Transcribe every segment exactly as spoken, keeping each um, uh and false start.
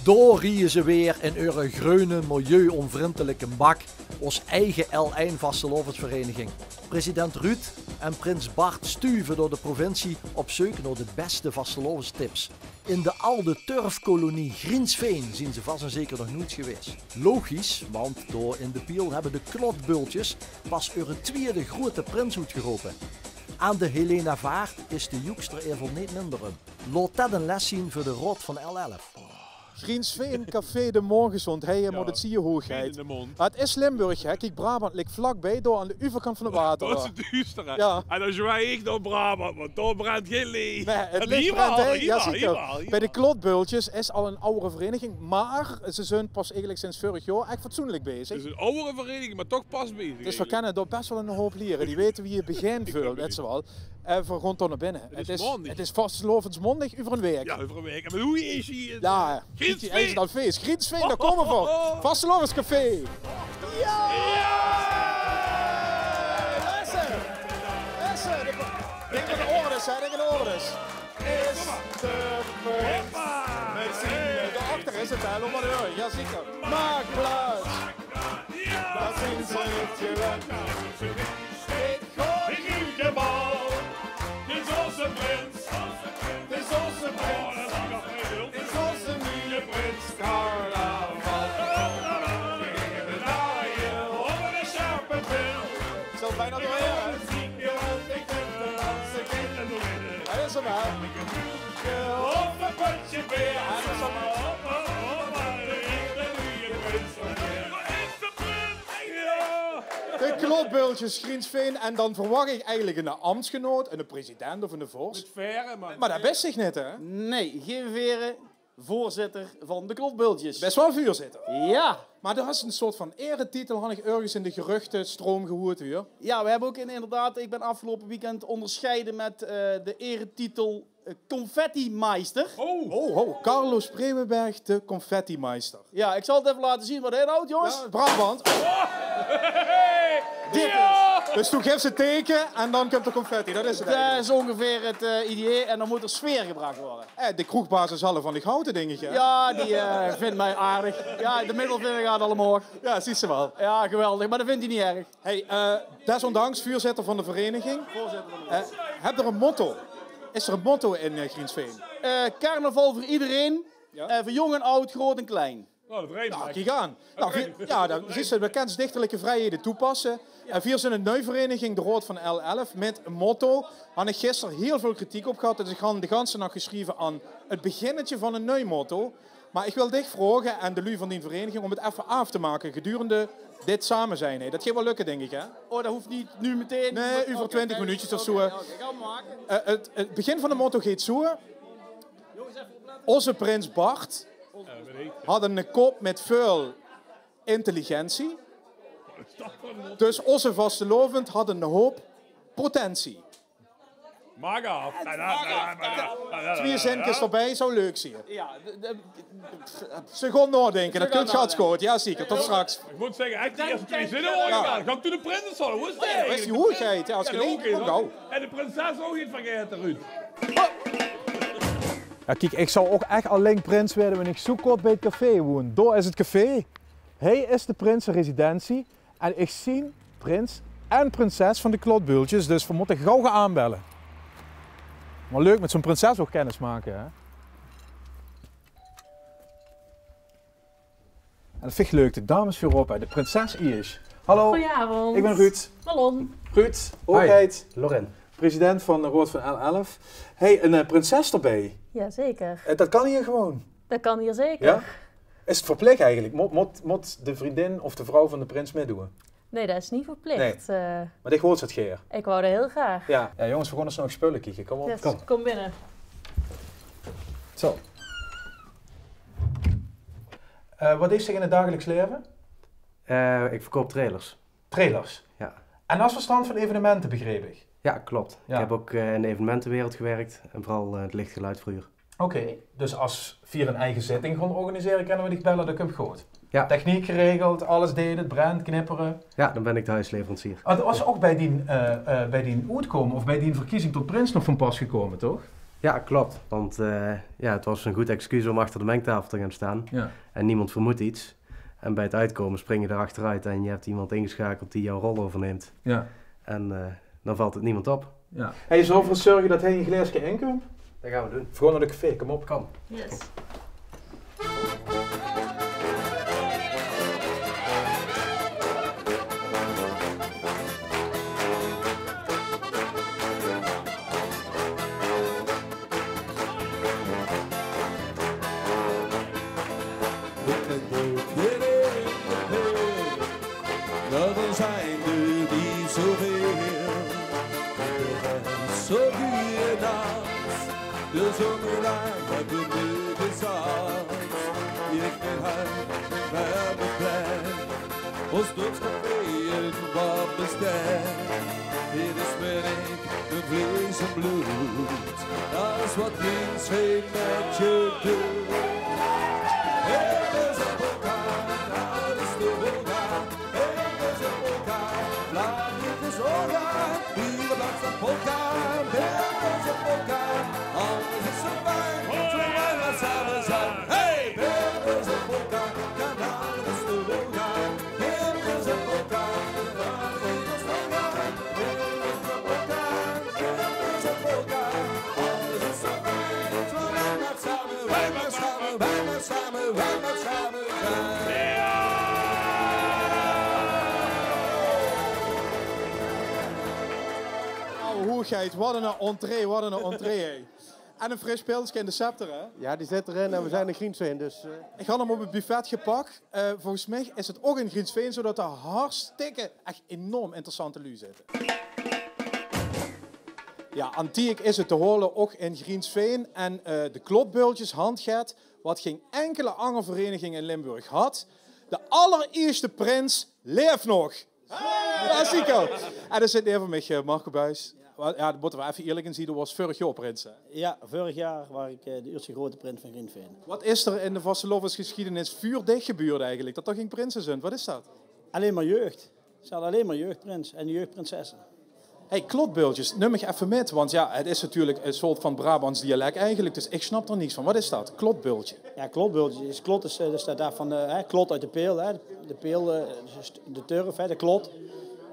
Dao rieje ze weer in eure greune, milieuonvrindelike bak, ós eige L1 vastelaovesvereniging. President Ruud en prins Bart stuve door de provincie op zeuk nao de bèste vastelaovestips. In de alde turfkolonie Griensveen zien ze vas en zeker nog noeits gewaes. Logisch, want dao in de Piel höbbe de Klotbultjes pas eure twiede groeëte prins oetgerope. Aan de Helena Vaart is de joekster evel neet minder um. Laot det ein les zien veur de raod van L11. Griensveen, café De Morgezond. Hei, mót 't zieë hoeëgheid. Mer 't is Limburg, hè. Kiek, Brabant lik vlakbij, dao aan de uverkant van 't water. Det is 't duuster, hè. Ja. En dan zwaai ich nao Brabant, want dao brendt gein leech. Nae, 't leech brendt, hè. Ja, zeker. Bij de Klotbultjes is al ein auwere vereniging, mer ze zunt pas eigelik sinds vörig jaor ech fatsoenlik bezig. 't Is ein auwere vereniging, mer toch pas bezig. Dus we kenne dao bès waal ein hoop liere. Die weite wie 't begin veult, weits se waal. En v'r gaon toch nao binne. 't Is, 't is vastelaovesmaondig euver ein waek. Ja, euver ein waek. Mer wie is hie? Ja, Griensveen. Is 't al fees? Griensveen, dao kómme v'r. Vastelaovescafé. Ja! Lesse! Lesse! Dink aan de orders, hè, dink aan de orders. Is de prins. Dao achter is 't, hè, laot mer hure. Ja, zeker. Maak plaats. Det zien ze gewend. Dit goeie geval. Dit is ózze prins. Dit is ózze prins. Dit is ózze nuuje prins. Carnaval. Naaie, ónger de sjerpe pil. Zal bijna door, hè? Hij is hem, hè? Op een potje beer. Hij is hem. De Klotbultjes, Griensveen. En dan verwach ich eigelik eine ambtsgenoot, eine president of eine vors. Mit vere, man. Mer det bis ich neet, hè? Nee, gein vere. Voorzitter van de Klotbultjes. Bès waal veurzitter. Ja. Mer det is ein soort van eretitel, han ich örges in de geruchtestroom gehuurd, huur. Ja, we hebben ook in, inderdaad, ik ben afgelopen weekend onderscheiden met eh, de eretitel eh, Confettimeister. Oh, ho, Carlo Spreeuwenberg, de Confettimeister. Ja, ik zal het even laten zien wat hij inhoudt, jongens. Ja, Brabant. Dit is. Dus doe gifs 't teke en dan kump d'r confetti. Det is 't eigelik. Dat is ongeveer het eh, idee. En dan moet er sfeer gebracht worden. Eh, de kroegbaas zal d'r van gaote, dink ich, hè? Ja, die eh, vindt mij aardig. Ja, de middelvinger gaat al omhoog. Ja, zuus se waal. Ja, geweldig. Maar dat vindt hij niet erg. Hey, eh, desondanks veurzitter van de vereniging. Veurzitter van de vereniging. Eh, höb d'r ein motto? Is d'r ein motto in eh, Griensveen? Eh, carnaval voor iedereen. Ja? Eh, voor jong en oud, groot en klein. Nou, det rijmt. Nou, kiek aan. Nou, veer, ja, dan zuus se, we kinne dichterlike vriehede toepasse. En veer zien ein nui vereniging, de Raod van L11, mit ein motto. Han ich gister hiel väöl kritiek op gehad, dus ich han de ganse nach gesjreve aan 't beginnetje van ein nui motto. Mer ich wil dich vraoge en de luuj van dien vereniging om 't effe aaf te make gedurende dit same zeen. Hè. Det geit waal lukke, dink ich, hè? Oh, dat hoeft niet nu meteen. Nee, euver twintig minuutjes of zo. Oké, oké, gaan we maken. Eh, 't, 't begin van de motto geit zo. Ózze prins Bart had eine kop mit väöl intelligentie. Dus ózze vastelaovend had eine hoop potentie. Maak aaf. Twieë zinkes d'rbij zou leuk zieë. Ja, de, de, Ze gaon naodinke, det kump gatsgood. Ja, zeker. Tot straks. Ich mót zègke, ech de ierste twieë zinne waore gewaeldig. Gaon ich toen de prins al, hoe is det? Is die hoegheid, ja, as ge... En de prinses ouch neet vergaete, Ruud. Ja, kiek, ich zou ouch ech allein prins waere wen ich zo kort bie 't café woon. Dao is 't café. Hie is de prinseresidentie. En ich zeen prins en prinses van de Klotbultjes, dus veer mótte gauw gaon aanbelle. Mer leuk mit zoe'n prinses ouch kennis make, hè? En det vinj ich leuk, de dames veurop, hè. De prinses iers. Hallo. Goedenavond. Ich bin Ruud. Marlon. Ruud, hoegheid. Loren. President van de Raod van L11. Hey, ein eh, prinses d'rbij. Jazeker. Eh, det kan hie gewoon. Dat kan hier zeker. Ja? Is 't verplich eigelik? Mót, mót, mót de vriendin of de vrouw van de prins mitdoon? Nee, dat is niet verplicht. Nee. Eh, mer dich wils 't gaer. Ik wou dat heel graag. Ja. Ja, jónges, veer gaon ós nog spölle kieke. Kóm op. Yes, kóm. Kóm binne. Zo. Eh, waat deis se in 't dagelijks laeve? Eh, ik verkoop trailers. Trailers? Ja. En has verstand van evenemente, begreep ich? Ja, klopt. Ja. Ik heb ook eh, in de evenementenwereld gewerkt en vooral eh, het lichtgeluidverhuur. Oké, dus as veer ein eige zitting gaon organisere, kinne veer dich belle, det kump good. Ja. Techniek geregeld, alles deeg, 't brand, knippere. Ja, dan ben ik de huisleverancier. Ah, det waas ouch bie dien, eh, eh, bie dien oetkómme of bie dien verkiezing tot prins nog van pas gekómme, toch? Ja, klopt. Want eh, ja, het was een goed excuus om achter de mengtafel te gaan staan. Ja. En niemand vermoedt iets. En bij het uitkomen spring je erachteruit en je hebt iemand ingeschakeld die jouw rol overneemt. Ja. En eh, dan valt het niemand op. Ja. Hey, zal v'r ins zörge dat hae e glaeske inkump? Dat gaan we doen. Gewoon nao de café, kom op. Kom. Yes. Dat zijn er niet zoveel. De rest zo goeienacht. De zonnenacht hebben we gezat. Ik ben huid, ben blij. Ons dorpscafé een warme ster. Dit is mijn een vlees en bloed, dat is wat Heerenveen met je doet. Het is een polka, dat is de polka. Het is een polka, laat het eens horen. Hier blijft een polka, het is een polka. Alles is zo fijn, zolang we samen zijn. Hey! Het is een polka, dat is de polka. Het is een polka, dat is de polka. Oh, hoeëgheid, wat 'n entree, wat 'n entree, hè. En 'n fris pilske in de Scepter, hè? Ja, die zit erin en we zijn in Griensveen, dus eh. Ich han 'm op 't buffet gepak. Eh, volges mich is 't ouch in Griensveen zo dat d'r hartstikke, ech enorm interessante luuj zitte. Ja, antiek is 't te hole, ouch in Griensveen. En eh, de Klotbultjes han get wat gein enkele anger vereniging in Limburg hat. De allerierste prins leef nog. Ja, zeker. En d'r zit neve mich eh, Marco Buys. Ja, dao mótte we effe eerlik in zien, doe waors vörig jaor prins, hè? Ja, vörig jaor waor ich eh, de eerste groeëte prins van Griensveen. Wat is d'r in de vastelaovesgesjiedenis veur dich gebeurd eigelik, dat d'r gein prinse zunt? Wat is dat? Allein mer jeug. Ze hadde allein mer jeugprins en jeugprinsesse. Hey, Klotbultjes, num mich effe mit, want ja, 't is natuurlik 'n soort van Brabants dialek eigelik, dus ich snap d'r niks van. Wat is dat? Klotbultje? Ja, Klotbultje is, klot is, eh, dus dat, dat van de, hè, klot uit de peel, hè, de peel, eh, dus de turf, hè, de klot.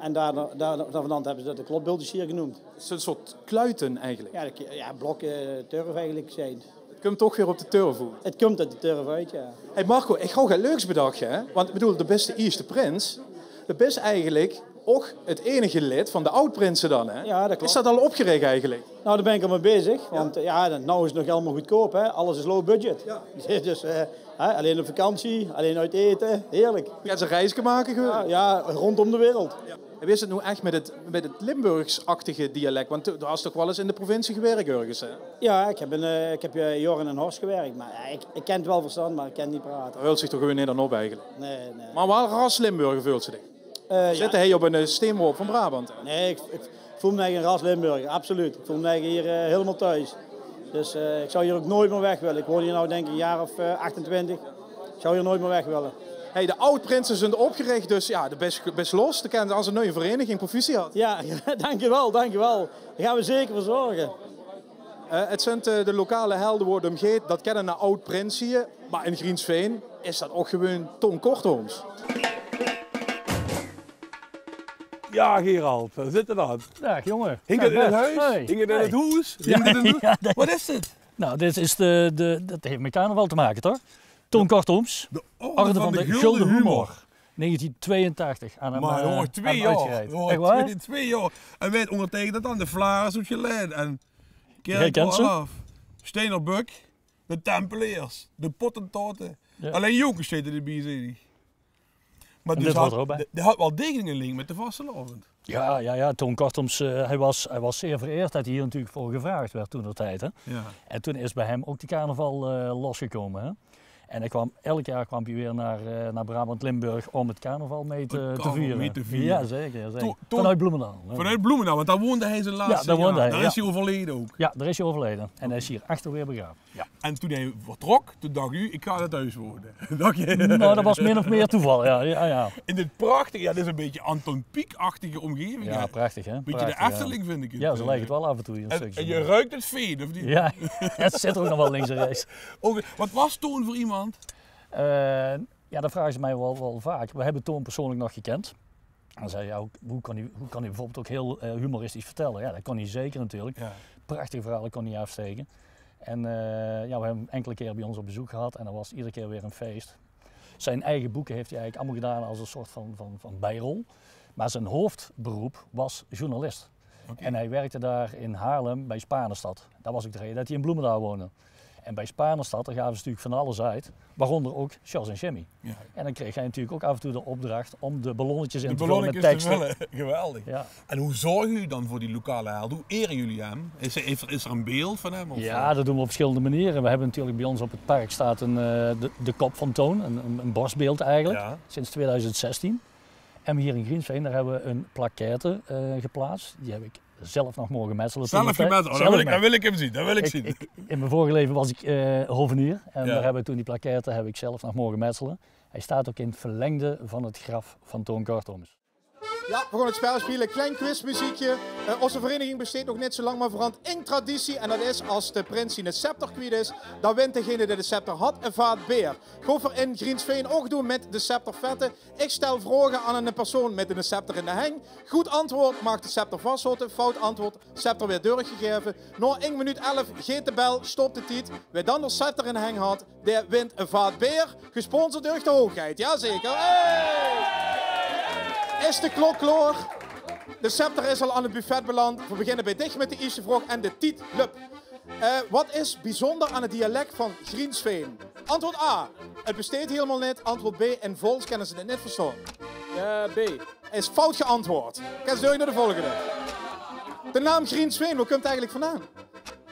En daar, daar, daarvan hebben ze dat de Klotbultjes hier genoemd. 't Is 'n soort kluiten eigelik. Ja, de ki-, ja, blokken, eh, turf eigelik zijn. 't Kump toch weer op de turf oet. 't Kump oet de turf oet, ja. Hey Marco, ich han get leuks bedach, hè? Want ich bedoel, de bis de ierste prins. De bis eigelik ouch 't enige lid van de aod-prinse dan, hè? Ja, dat klopt. Is dat al opgerich eigelik? Nou, daar ben ik al mee bezig. Want eh, ja, nou is het nog allemaal goedkoop, hè? Alles is low budget. Ja. Dus eh, hè, alleen op vakantie, alleen uit eten. Heerlijk. Ja, ze reis maken gewoon. Ja, ja, rondom de wereld. Ja. En wie is 't noe ech mit 't, mit 't Limburgs-achtige dialek? Want doe has toch waal ins in de provincie gewirk örges, hè? Ja, ik heb in, eh, ik heb eh, jaren in Horst gewerkt. Maar ja, ik, ik ken het wel verstaan, maar ik ken het niet praten. Huilt zich toch gewoon neet aan op eigelik? Nee, nee. Maar waal ras Limburger veuls se dich? Eh, ja. Zitte hie op 'n eh, steenworp van Brabant, hè? Nee, ik, ik voel me eigelik een ras Limburger, absoluut. Ik voel me eigelik hier eh, helemaal thuis. Dus eh, ik zou hier ook nooit meer weg willen. Ik woon hier nou denk ik een jaar of eh, achtentwintig. Ik zou hier nooit meer weg willen. Hey, de aod-prinse zunt opgerich, dus ja, de bis, bis los. De kent as 'n nuie vereniging, proficiat. Ja, dankjewel, dankjewel. Daar gaan we zeker voor zorgen. Eh, 't Zunt eh, de lokale helde woort umgeet, dat kenne 'n aod-prins hie. Maar in Griensveen is dat ouch gewoon Ton Korthooms. Ja, Gerald, we zitten dan. Daag, jongen. Hing het in het huis? Hing het in het hoes? Hing het in de... Wat is dit? Nou, dit is de, de, dat heeft met carnaval te maken, toch? Ton Korthooms, de orde van de gulden humor. Negentien tweeëntachtig aan hem, maar eh, jongen, twee jaar. Twee, twee jaar. En werd ondertekend dat dan de Flaris oet Gelaen. En Kerk Alaaf, Steinerbök, de Tempeleers, de Pottentoten. Alleen Jonkers zitten erbij, zei hij. Maar dus had, die had wel degelijk een link met de vastelaovend. Ja, ja, ja. Ton Korthooms, eh, hij was, hij was zeer vereerd dat hij hier natuurlijk voor gevraagd werd toen der tijd, hè. Ja. En toen is bij hem ook de carnaval eh, losgekomen, hè. En hij kwam, elk jaar kwam hij weer naar, eh, naar Brabant-Limburg om het carnaval mee te, te vieren. Ja, zeker, ja, zeker. Vanuit Bloemendaal, hè. Vanuit Bloemendaal, want daar woonde hij zijn laatste jaar. Ja, daar woonde hij, ja. Daar is hij overleden ook. Ja, daar is hij overleden. En hij is hier achter weer begraven. Ja. En toen hij vertrok, toen dacht u, ik ga naar thuis wonen. Dacht je? Nou, dat was min of meer toeval, ja. Ja, ja. In dit prachtige, ja, dit is een beetje Anton Pieck-achtige omgeving, ja, hè? Prachtig, hè? Beetje de Efteling, vind ik het. Ja, zo lijkt het wel af en toe. En, en je ruikt het veen, of niet? Ja, het zit er ook nog wel links en rechts. Ook, wat was Toon voor iemand? Eh, ja, dat vragen ze mij wel, wel vaak. We hebben Toon persoonlijk nog gekend. En zei, ja, hoe, hoe kan hij, hoe kan hij bijvoorbeeld ook heel eh, humoristisch vertellen? Ja, dat kon hij zeker natuurlijk. Ja. Prachtige verhalen kon hij afsteken. En eh, ja, we hebben hem enkele keren bij ons op bezoek gehad en dat was iedere keer weer een feest. Zijn eigen boeken heeft hij eigenlijk allemaal gedaan als een soort van, van, van bijrol. Maar zijn hoofdberoep was journalist. Oké. En hij werkte daar in Haarlem bij Spanenstad. Dat was ook de reden dat hij in Bloemendaal woonde. En bij Spanenstad, daar gaven ze natuurlijk van alles uit. Waaronder ook Sjors en Jimmy. Ja. En dan kreeg hij natuurlijk ook af en toe de opdracht om de ballonnetjes in te vullen met teksten. De ballonnetjes te vullen, geweldig. Ja. En hoe zorgen jullie dan voor die lokale held? Hoe eren jullie hem? Is er, is er, is er een beeld van hem? Of, ja, eh? Dat doen we op verschillende manieren. We hebben natuurlijk bij ons op het park staat een, eh, de, de kop van Toon, een, een, een borstbeeld eigenlijk, ja, sinds tweeduizend zestien. En hier in Griensveen, daar hebben we een plaquette eh, geplaatst. Die heb ik zelf nog mogen metselen toen. Zelf gemetseld? Oh, dat wil ik, dat wil ik hem zien, dat wil ik zien. Ik, ik, in mijn vorige leven was ik eh, hovenier. En daar hebben we toen die plaquette heb ik zelf nog mogen metselen. Hij staat ook in het verlengde van het graf van Toon Kortooms. Ja, we gaan het spel spelen. Klein quizmuziekje. Eh, onze vereniging besteedt nog net zo lang, maar verandert één traditie. En dat is als de prins zien scepter kwiet is, dan wint degene die de scepter had een vaat beer. Gaan we in Griensveen ook doen met de scepter vechten. Ik stel vragen aan een persoon met een scepter in de heng. Goed antwoord mag de scepter vasthouden. Fout antwoord, scepter weer doorgegeven. Na één minuut elf geet de bel, stopt de tijd. Wie dan de scepter in de heng had, die wint een vaat beer. Gesponsord door de hoogheid, jazeker. Hey! Is de klok klaar? De scepter is al aan het buffet beland. We beginnen bij dich met de eerste vraag en de tijd löp. Eh, wat is bijzonder aan het dialect van Griensveen? Antwoord A, het besteedt helemaal niet. Antwoord B, in Vols kunnen ze het niet verstaan. Ja, B. Is fout geantwoord. Kan ze door naar de volgende. De naam Griensveen, waar komt het eigenlijk vandaan?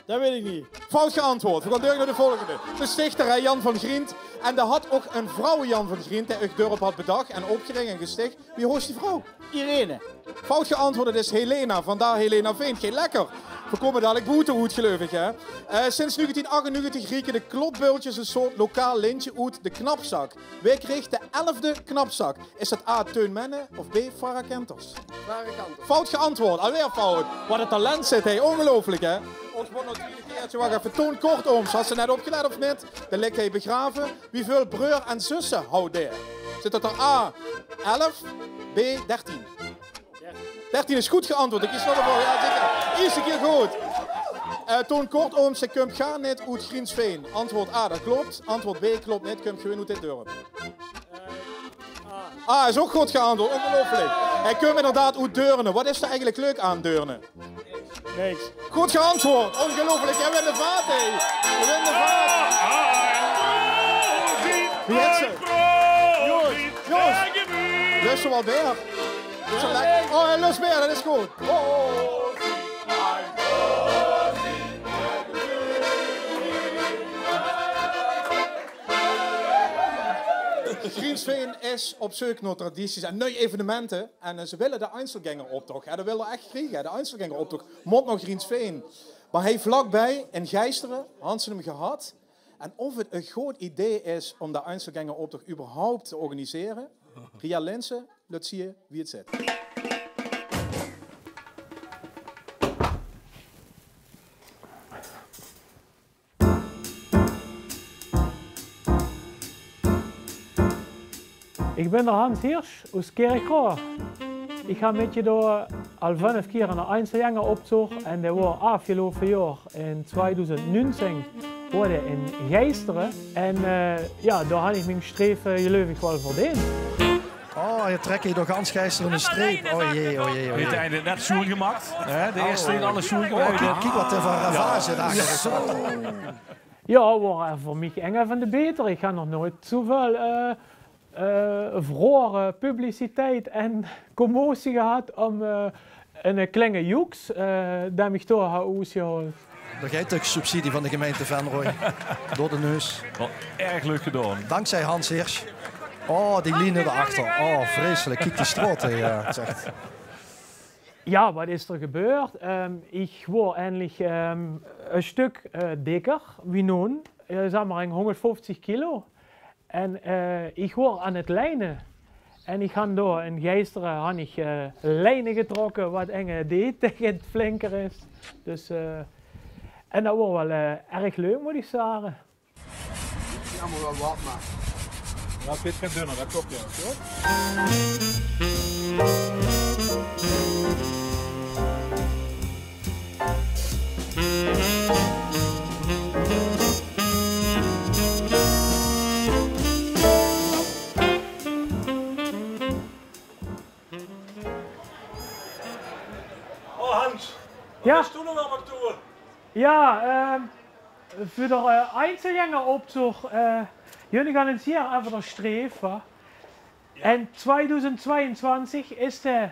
Dat weet ik niet. Fout geantwoord. We gaan door naar de volgende. De stichter, hè, Jan van Griend. En daar had ook een vrouw, Jan van Griend, die het dorp had bedacht en opgericht en gesticht. Wie hoort die vrouw? Irene. Fout geantwoord, het is Helena. Vandaar Helena Veen. Geen lekker. We komen dadelijk boete uit, geloof ik, hè. Eh, sinds negentien achtennegentig rieken de Klotbultjes een soort lokaal lintje uit de knapzak. Wie kreeg de elfde knapzak? Is dat A, Teun Menne of B, Farah Kenters? Farah Kenters. Fout geantwoord, alweer fout. Wat een talent zit hij, ongelooflijk hè. Ons wordt nog een keertje, wacht even, Toon Kortooms, had ze net opgelet of niet? Dan ligt hij begraven. Wieväöl breur en zusse haw d'r? Zit dat er A, elf, B, dertien? Dertien is goed geantwoord. Ik snap het wel. Ja, zeker. Eerste keer goed. Eh, Toon Kortooms, ze kump gaar net oet Griensveen. Antwoord A, dat klopt. Antwoord B klopt net, kump gewoon oet dit dorp. A is ook goed geantwoord, ongelooflijk. Hij kump inderdaad oet Deurne. Wat is er eigenlijk leuk aan Deurne? Niks. Goed geantwoord. Ongelooflijk. Jij wint de vaat, hè. Jij wint de vaat. Wie heet ze? Joost. Joost. Lust ze wel beer? Is ze lekker? Oh, hij lust beer. Dat is goed. Oh. Griensveen is op zeuk nao tradities en nuuj evenemente. En eh, ze wille de Einzelgängeroptoch, hè, dat wille ze echt kriege, hè. De Einzelgängeroptoch mót nao Griensveen. Mer hie vlakbij, in Geisteren, hant ze 'm gehad. En of 't e good idee is óm de Einzelgängeroptoch überhaupt te organisere, Ria Linssen, laot zeen wie 't zit. Ich bön d'r Hans Hirsch oes Kirchroa. Ich han mitgedoa al vunf kier aan d'r Einzelgängeroptoch en dae woar aafgeloupe joar in tweeduzend nuungzing woar dae in Geisteren. En eh, jao, doa han ich ming strefe, geleuf ich, waal verdeend. Oh, hae trèk hie door gans Geisteren 'n streep. O jee, o jee, o jee. Haet 'r eigelik net sjoen gemaak, hè? De ierste haet alles sjoen gemaak. Oh, kiek, kiek wat 'r veur ravage dao. Jao, woar veur mich enge van de beter. Ich han nog noeats zoeväöl eh, eh, vroare publiciteit en commotie gehad óm eh, 'ne klinge joeks eh, dae mich doa haw oesgehaold. Dao geit de subsidie van de gemeinte Venroj door de neus. Waal erg leuk gedoa. Dankzij Hans Hirsch. Oh, die liene d'rachter. Oh, vreiselik. Kiek die straot, hè. Ja, 't is echt. Ja, wat is d'r gebeurd? Ehm, ich woor eindelik, ehm, e stök, eh, dikker wie noen. Eh, zag mer, honderdvieftich kilo. En, eh, ich woor aan 't lijne. En ich han dao in Geisteren han ich, eh, lijne getrokke wat inge deet tege 't flinker is. Dus, eh, en dat woor waal, eh, erg leuk, mót ich zage. Jao, mer waal wat, mer. Ja, dit geit dunner, dat klop, ja. Good. Oh, Hans. Ja? Wat is toen nog allemaal toe? Ja, ehm, veur d'r, eh, Einzelgängeroptoch, eh, jun gaon ins hie effe d'r streef, wa? Ja. En tweeduizend tweeëntwintig is de,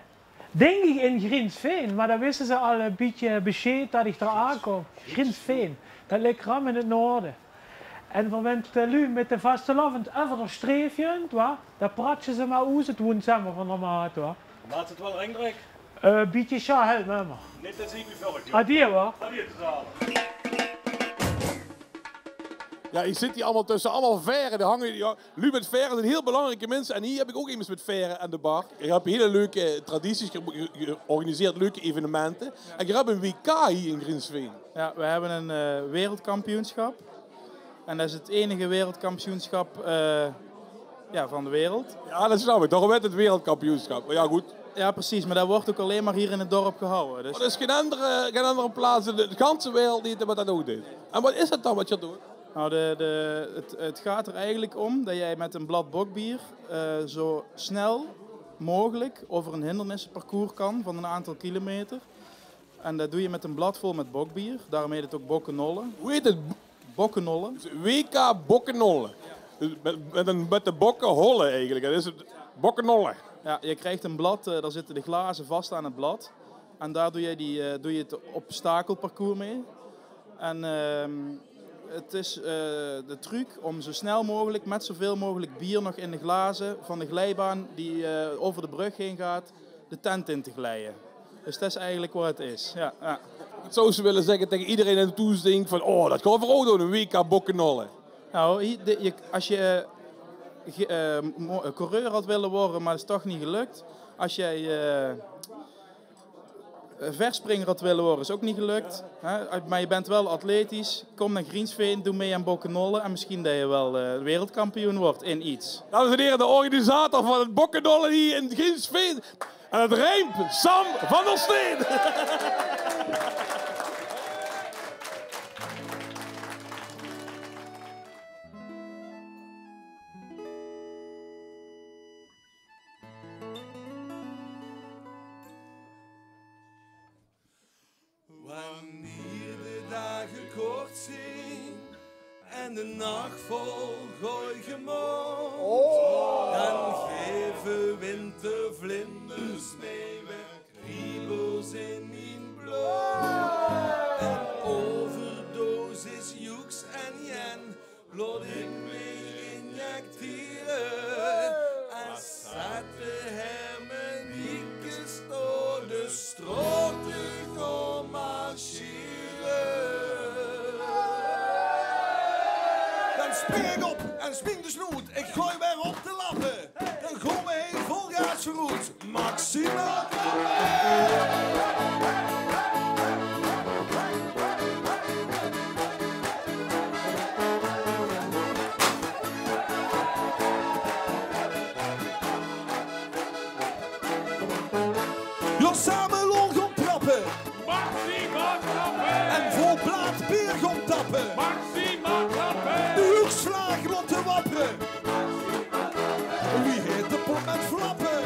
dink ich, in Grinsveen, mer dao wiste ze al e bietje besjeed dat ich d'r aankom. Grinsveen, dat ligk ram in 't noorde. En veur wen de luuj mit de vastelaovend effe d'r streef junt, wa? Dan pratsje ze mer oes 't woonzemmer van d'r maat, wa? Maat 't waal ringdruk? Eh, bietje sja, help me mer. Neet dat zie ich mich veur. Adieu, wa? Adieu, tezamen. Ja, ich zit hie allemaol tösse allemaol vaere. Dao hange, ja, luuj mit vaere zeen hiel belangrieke minse. En hie höb ich ouch emes mit vaere aan de bar. Ich höb hiel leuke tradities ge-, ge-, georganiseerd, leuke evenemente. En ich höb e W K hie in Grinsveen. Ja, we hebben een, eh, wereldkampioenschap. En dat is het enige wereldkampioenschap, eh, ja, van de wereld. Ja, dat snap ich. Daorum heet 't wereldkampioenschap. Mer ja, good. Ja, precies. Maar dat wordt ook alleen maar hier in het dorp gehouden. Dus... D'r is gein anger, gein anger plaats in de ganse wereld neet wat dat ouch deit. En wat is dat dan wat geer doot? Nou, de, de, het, het gaat er eigenlijk om dat jij met een blad bokbier, eh, zo snel mogelijk over een hindernissenparcours kan van een aantal kilometer. En dat doe je met een blad vol met bokbier. Daarom heet het ook bokkenollen. Wie heet 't? Bokkenollen. W K bokkenollen. Dus mit, mit ein, mit de bokke holle eigelik. Dat is 't, bokkenollen. Ja, je krijgt een blad, eh, daar zitten de glazen vast aan het blad. En daar doe je die, eh, doe je het obstakelparcours mee. En, ehm, het is, eh, de truc om zo snel mogelijk met zoveel mogelijk bier nog in de glazen van de glijbaan die, eh, over de brug heen gaat, de tent in te glijden. Dus dat is eigenlijk wat het is. Ja, ja. Wat zouws se wille zègke tege ederein dae thoes dink van: "Oh, dat gaon v'r ouch doon, ein W K bokkenollen"? Nou, hie-, de, je, als je, eh, ge-, eh, mo-, eh, coureur had willen worden, maar dat is toch niet gelukt. Als jij, eh, eh, verspringer had willen worden, is ook niet gelukt. Hè? Maar je bent wel atletisch. Kom naar Griensveen, doe mee aan bokkenollen en misschien dat je wel, eh, wereldkampioen wordt in iets. Dames en heren, de organisator van het bokkenollen hier in Griensveen. En het rijmt: Sam van der Steen. Wanneer de dagen kort zijn en de nacht vol gooi gemort, dan geven wintervlinders mee met kriebels in mijn bloed. Een overdosis joeks en jen laot ik me injecteren. En zet de hermeniekes door de straat te gaan marcheren. Dan spring ik op en spring de snoet. Ik gooi weer op de lappen. Dan gaan we heen vol gaas vooruit. Maxima. Jos samen lol gaan trappen. Maxima trappen. En vol blaad bier gaan tappen. Maxima trappen. De hoekslaag laten wapperen. Wie heet de pot met flappen?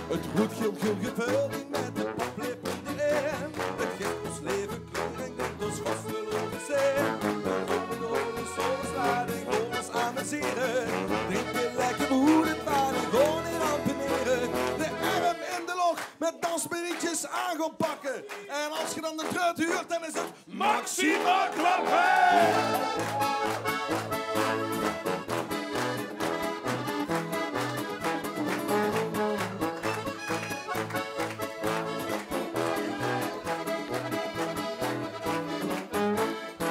Het roet geel, geel gevuld in met de paplepel erin. Het geeft ons leven kleur en denkt ons vast wel over zin. We komen door de zonnestraling, gewoon ons amuseren. Drinken lekker hoe het waar, gewoon in ampeneren. De arm in de loch, met dansmarietjes aan gaan pakken. En als je dan de treut huurt, dan is het Maxima klappen!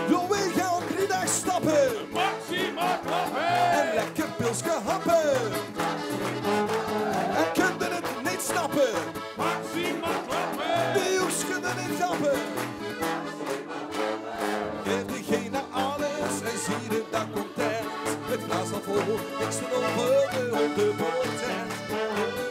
Jao, weej gaon drie daag stappe. Maxima klappe. En lekker pilske happe. En kónde 't neet snappe. Maxima klappe. De jónges kónne neet gappe. Gaef diegene alles en zie de daag content. Mit glaas al vol, niks te lopen, de honderd procent.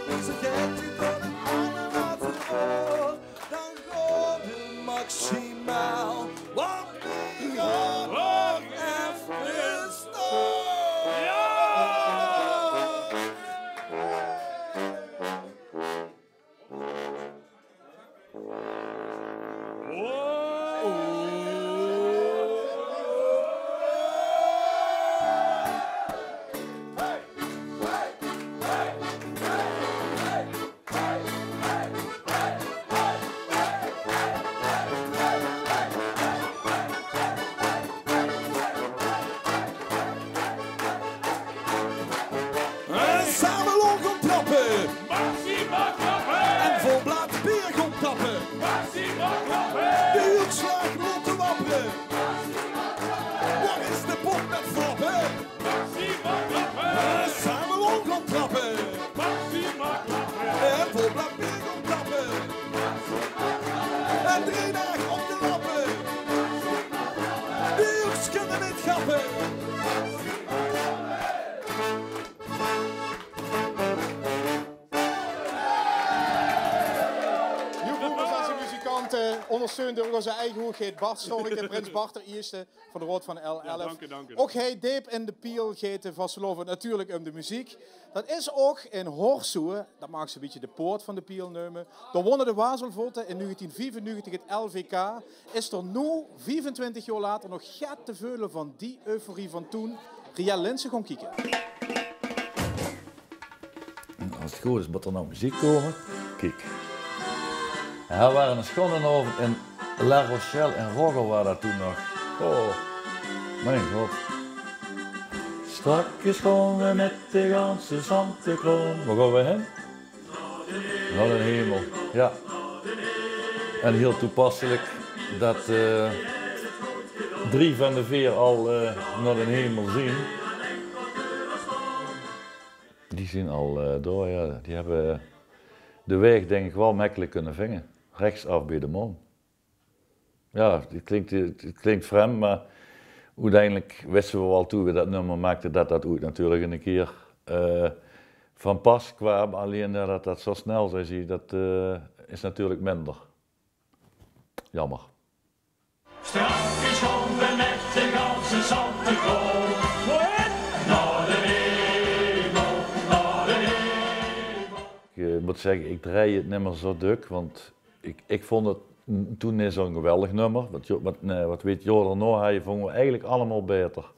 Is 't gek, die dan 't allerlaatste woord. Dan gaon we maximaal, want we gaon nog effe door. Jao! En same lol gaon trappe. Maxima klappe. En vol blaad beer gaon tappe. Maxima klappe. De hoekslaag laote wappere. Waar is de pot met flappen? Same lol gaon trappe. En vol blaad beer gaon tappe. En drie daag op de lappe. Die jónges kónne neet gappe. Joe Boevers en zien muzikante, óngersteund door ózze eige hoegheid Bart Stork, prins Bart d'n Ierste van de Raod van L Elf. Jao, dank uch, dank uch. Ouch hae deep in de piel geit de vastelaovend natuurlik um de meziek. Dat is ouch in Horsoe, dat maag ze e bietje de poort van de piel neume. Dao wónne de Wazelvotte in negentien viefennegentig 't L V K. Is d'r noe, viefentwintig jaor later, nog get te veule van die euforie van toen? Riël Linssen gaon kieke. En es 't good is, mót d'r nog meziek kómme. Kiek. D'r waas 'ne sjoeane aovend in La Rochelle, in Rogge waas dat toen nog. Oh, mien god. Straks gaon we mit de ganse Zanttekraom. Wo gaon we hin? Nao d'n hemel, jao. En hiel toepasselik dat, eh, drie van de veer al, eh, nao d'n hemel zien. Die zien al, eh, door, jao. Die höbbe de waeg, dink ich, waal mekkelik kónne vinge. Rechsaaf bie de maan. Jao, 't klink, 't klink vremp, mer oeteindelik wiste we waal toen we dat nummer maakte dat dat oeit natuurlik 'ne kier, eh, van pas kwaam. Allein jao, dat dat zo snel zou zien, dat, eh, is natuurlik minder. Jaomer. Straks gaon we mit de ganse Zanttekraom nao d'n hemel, nao d'n hemel. Ich, eh, mót zègke, ich dreej 't nimmer zo dök, want ich, ich vónd 't n-, toen neet zo'n geweldig nummer. Wat, jo-, wat, eh, wat we 't jaor daonao hawwe, vónge we eigelik allemaol baeter.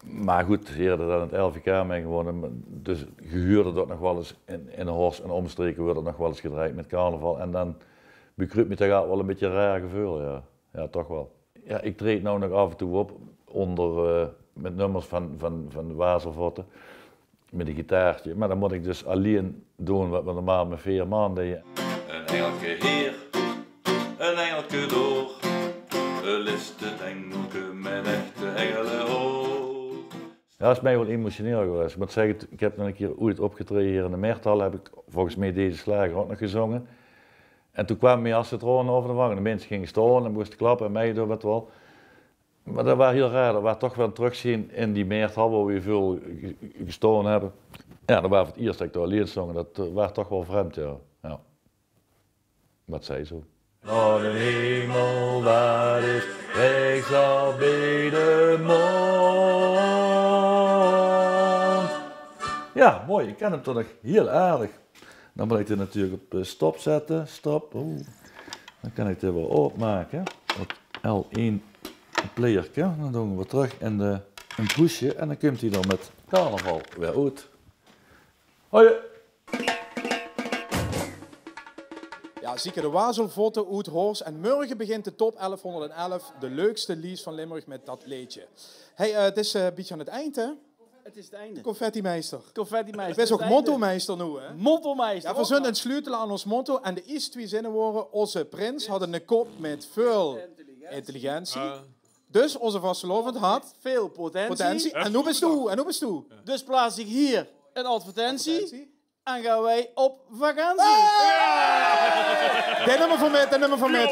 Mer good, ze hawwe dan 't L V K mitgewónne, mer dus gehuurde dat nog waal ins in, in Horst en ómstreke, woort dat nog waal ins gedrejd mit carnaval. En dan bekruup mich toch altied waal e bietje e raar geveul, jao. Jao, toch waal. Jao, ich treej noe nog aaf en toe op ónger, eh, mit nummers van, van, van de Wazelvotte. Mit e gitaartje. Mer dan mót ich dus allein doon wat we normaal mit veer man deje. Ein engelke hie, ein engelke dao. 't Is 't engelke mit echte engelehoor. Jao, is mich waal emotioneel gewaes. Ich mót zègke, ich höb nog 'ne kier oeit opgetreje hie in de Merthal, höb ich volges mich deze slager ouch nog gezónge. En toen kwaam mich as de traone euver de wang. De minse ginge staon en beginne te klappe en mich doon wat waal. Mer dat waas hiel raar, dat waas toch waal e trökzeen in die Merthal, wo we väöl ge-, ge-, gestaon höbbe. Jao, dat waas veur 't iers dat ich dao allein zóng. Dat, eh, waas toch waal vremp, jao. Jao. Wat zei zo? Nao d'n hemel, dat is rechsaaf bie de maan. Jao, mooi. Ich kin 'm toch nog hiel aardig. Dan mót ich 'm natuurlik op, eh, stop zètte. Stop. Oeh. Dan kin ich 'm weer opmake. Op L één playerke. Dan doon we weer trök in de, in 't hoesje. En dan kump 'r dan mit carnaval weer oet. Hoi. Jao, zeker de Wazelvotte oet Horst. En mörge begint de top elfhónderdelf, de leukste lies van Limburg, mit dat leedje. Hey, eh, 't is, eh, e bietje aan 't eind, hè? 't Is 't einde. Confettimeister. Confettimeister. Doe bis ouch mottomeister noe, hè? Mottomeister. Jao, veer zunt aan 't sleutele aan ós motto. En de ierste twie zinne wore: Ózze prins haet 'ne kop mit väöl intelligentie. Eh. Dus ózze vastelaovend had Veel potentie. potentie. En noe bis doe, en noe bis doe. Dus plaats ik hier een advertentie. Potentie. En gaan wij op vakantie. Dit nummer van mit, dit nummer van mit.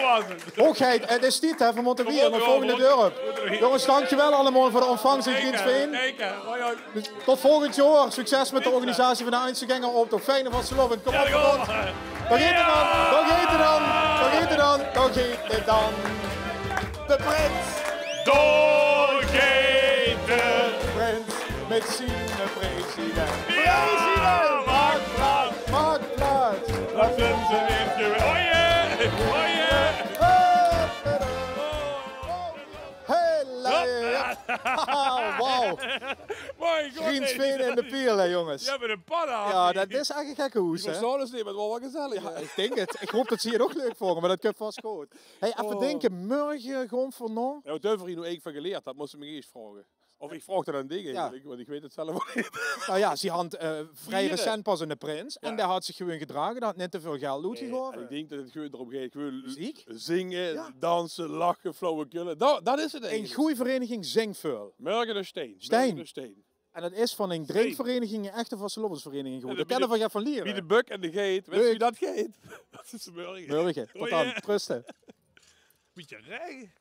Hoogheid, het is tied, hè, v'r mótte weer nao 't volgende dörp. Jónges, dankjewel allemaol veur de ontvangs in Griensveen. Tot volgend jaor. Succes mit de organisatie van de Einzelgängeroptoch. Fijne vastelaovend. Kom op, kom op. Dao geit 'r dan, dao geit 'r dan, dao geit 'r dan, dao geit 'r dan. De prins. Dao geit 'r. Prins mit zien president. Ja, President. maak plaats. Maak plaats. Dat zien ze weer geweest. Oje, oje. Hey, hey, hey. Wauw. Mooi, god, Griensveen in de Piel, hè, jónges. Ja, mit een padda. Ja, dat is eigelik gekkehoes, hè? Zoals neet, maar wel wat gezellig. Ja, ik dink het. Ik hoop dat ze het ook leuk vonden, maar dat kump vast good. Hey, effe dinke, morge gewoon veur nog. Ja, wat höbbe v'r hie noe eigelik van geleerd? Dat móste v'r mich ins vraoge. Of ik vraog dat aan dich eigelik, want ik weit het zelf neet. Nou ja, ze had eh, vrij recent pas een prins. En die had zich gewoon gedragen, die had neet te veel geld oetgegaeve. Ik dink dat het gewoon erom geit. Gewoon Ziek? Zinge, danse, lache, flauwekule. Dat, dat is het Een eigelik. Goeie vereniging, zing veul. Morgen de Steen. Steen. Morgen de Steen. En dat is van een drinkvereniging, een echte vastelaovesvereniging geworden. Daar kunnen we van leren. Wie de buk en de geit. Weet je wie dat geit? Dat is morgen. Morgen. Tot dan. Trusten. Beetje regen.